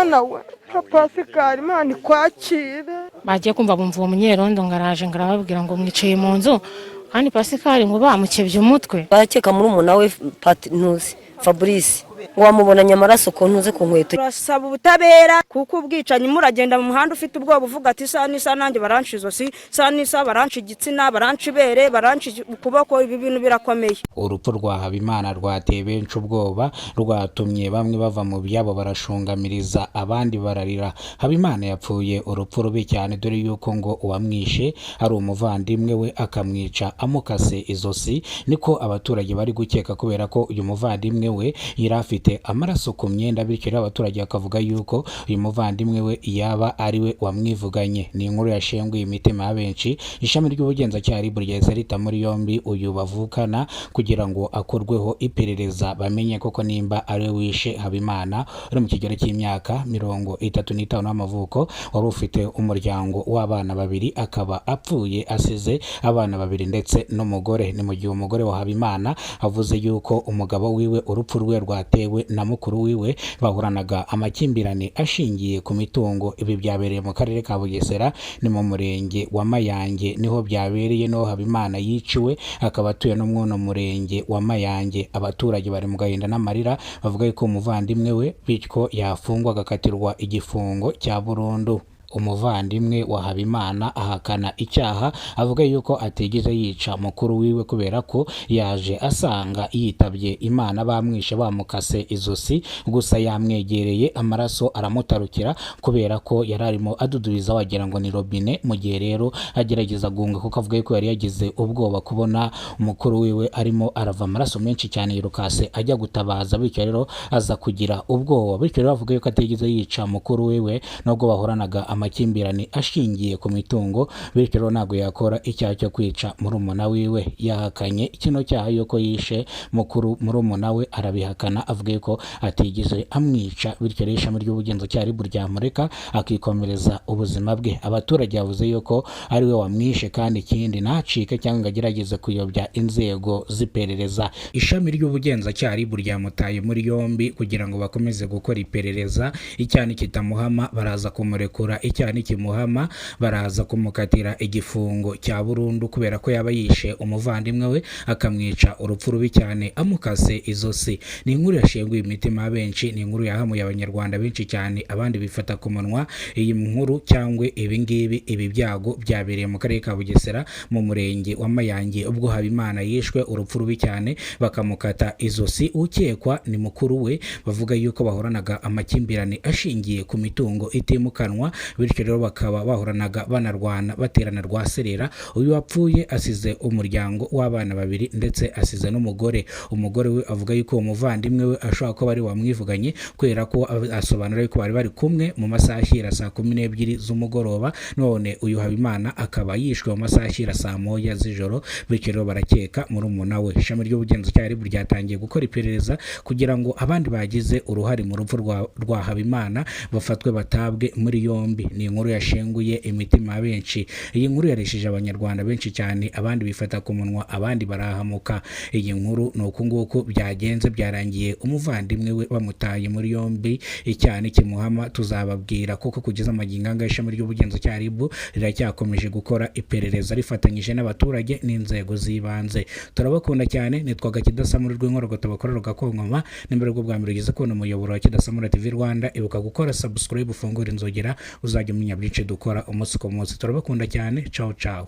Mana we, Pasikari, Imana ikwakire. Bagiye kumva bumva uwo munyerondo ngo araje, ngo arababwira ngo mwicaye mu nzu kandi Pasikari ngo bamukebye umutwe. Barakeka murumuna we Ntuzi Fabrice, ngo wamubonanye amaraso ku ntuze, ku nkweto. Turasaba ubutabera kuko ubwicanyi, muragenda mu muhanda ufite ubwoba, uvuga ati isaha n'isaha nanjye baranca izosi, isaha n'isaha baranca igitsina, baranca ibere, baranca ukuboko. Ibi bintu birakomeye. Urupfu rwa Habimana rwateye benshi ubwoba, rwatumye bamwe bava mu byabo barashungamiriza, abandi bararira. Habimana yapfuye urupfu rubi cyane, dore yuko ngo uwamwishe ari umuvandimwe we, akamwica amukase izosi. Niko abaturage bari gukeka, kubera ko uyu muvandimwe we yari afite amaraso ku myenda. Bityo rero abaturage bakavuga yuko uyu muvandimwe we yaba ari we wamwivuganye. Ni inkuru yashenguye imitima ya benshi. Ishami ry'ubugenzacyaha RIB ryahise rita muri yombi uyu bavukana kugira ngo akorweho iperereza, bamenye koko nimba ari we wishe Habimana uri mu kigero cy'imyaka 35 y'amavuko, wari ufite umuryango w'abana babiri, akaba apfuye asize abana babiri ndetse n'umugore. Ni mu gihe umugore wa Habimana avuze yuko umugabo wiwe urupfu rwe rwatewe na mukuru wiwe bahoranaga amakimbirane ashingiye ku mitungo. Ibi byabereye mu karere ka Bugesera, ni mu murenge wa Mayange niho byabereye, niho Habimana yiciwe, akaba atuye no mw'uno murenge wa Mayange. Abaturage bari mu gahinda n'amarira, bavuga yuko umuvandimwe we bityo yafungwa agakatirwa igifungo cya burundu. Umuvandimwe wa Habimana ahakana icyaha, avuga yuko atigeze yica mukuru wiwe, kubera ko yaje asanga yitabye Imana, bamwishe bamukase izosi, gusa yamwegereye amaraso aramutarukira, kubera ko yari arimo adudubiza wagira ngo ni robine. Mu gihe rero agerageza guhunga, kuko avuga yuko yari yagize ubwoba kubona umukuru wiwe arimo arava amaraso menshi cyane, yirukase ajya gutabaza, bityo rero aza kugira ubwoba. Bityo rero avuga yuko atigeze yica mukuru wiwe nubwo bahoranaga amakimbirane ashingiye ku mitungo, bityo rero ntabwo yakora icyaha cyo kwica murumuna wiwe. Yahakanye kino cyaha yuko yishe mukuru murumuna we, arabihakana avuga yuko atigeze amwica. Bityo rero ishami ry'ubugenzacyaha RIB ryamureka akikomereza ubuzima bwe. Abaturage bavuze yuko ari we wamwishe, kandi ikindi ntacike cyangwa ngo agerageze kuyobya inzego z'iperereza. Ishami ry'ubugenzacyaha RIB ryamutaye muri yombi kugira ngo bakomeze gukora iperereza. Icyaha nikitamuhama baraza kumurekura, icyaha nikimuhama baraza kumukatira igifungo cya burundu, kubera ko yaba yishe umuvandimwe we akamwica urupfu rubi cyane amukase izosi. Ni inkuru yashenguye imitima ya benshi, ni inkuru yahamuye abanyarwanda benshi cyane, abandi bifata ku munwa. Iyi nkuru cyangwa ibi ngibi, ibi byago byabereye mu karere ka Bugesera mu murenge wa Mayange, ubwo Habimana yishwe urupfu rubi cyane bakamukata izosi. Ukekwa ni mukuru we, bavuga yuko bahoranaga amakimbirane ashingiye ku mitungo itimukanwa, bityo rero bakaba bahoranaga banarwana baterana rwaserera. Uyu wapfuye asize umuryango w'abana babiri ndetse asize n'umugore. Umugore we avuga yuko uwo muvandimwe we ashobora kuba ari wamwivuganye, kubera ko asobanura yuko bari bari kumwe mu masaha ashyira saa 12 z'umugoroba, none uyu Habimana akaba yishwe mu masaha ashyira saa 1 z'ijoro. Bityo rero barakeka murumuna we. Ishami ry'ubugenzacyaha RIB ryatangiye gukora iperereza kugira ngo abandi bagize uruhare mu rupfu rwa Habimana bafatwe batabwe muri yombi. Ni inkuru yashenguye imitima ya benshi, iyi nkuru yareshije abanyarwanda benshi cyane, abandi bifata ku munwa, abandi barahamuka. Iyi nkuru ni uku nguku byagenze, byarangiye umuvandimwe we bamutaye muri yombi. Icyaha nikimuhama tuzababwira, kuko kugeza magingo aya ishami ry'ubugenzacyaha RIB riracyakomeje gukora iperereza rifatanyije n'abaturage n'inzego z'ibanze. Turabakunda cyane, nitwaga Kidasamura rw'inkorogoto bakora rugakonkoma. Nimba aribwo bwa mbere ugeze kubona umuyoboro wa Kidasamura TV Rwanda, ibuka gukora subscribe, ufungure inzogera, uzajya umenya byinshi dukora umunsi ku munsi. Turabakunda cyane, ciao ciao.